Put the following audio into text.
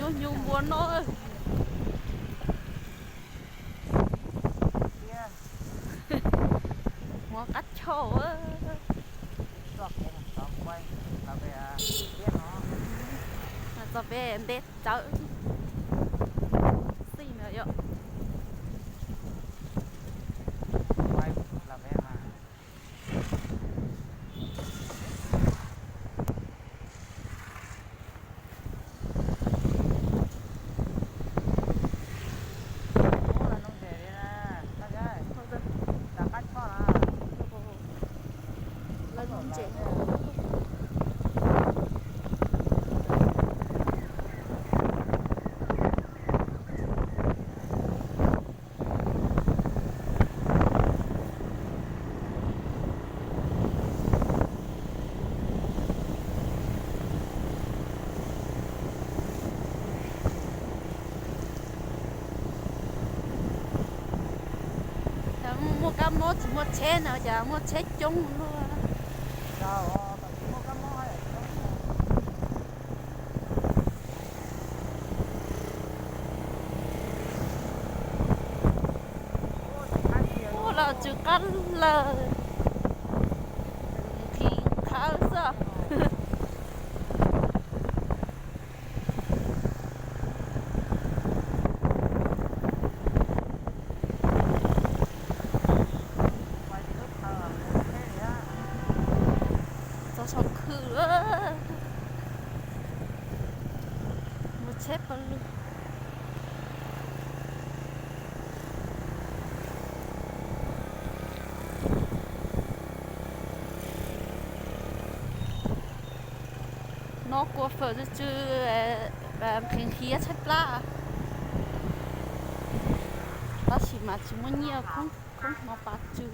Nyuj npua no. Muaj qab choj. Txoj kev ntej txawv xij no yom. Muaj kab mob tsis muaj tsheb no cas muaj tsheb coob luaj. Ua los tsw qab lawm, nqhis qhawv xwb. Txog saum khw, mus tsheb pawg lug. No kua fawm tsw tsw, nqhis nqhis tshaib plab, tab sis mas tsis muaj nyiaj, khoob hnov pas tsw.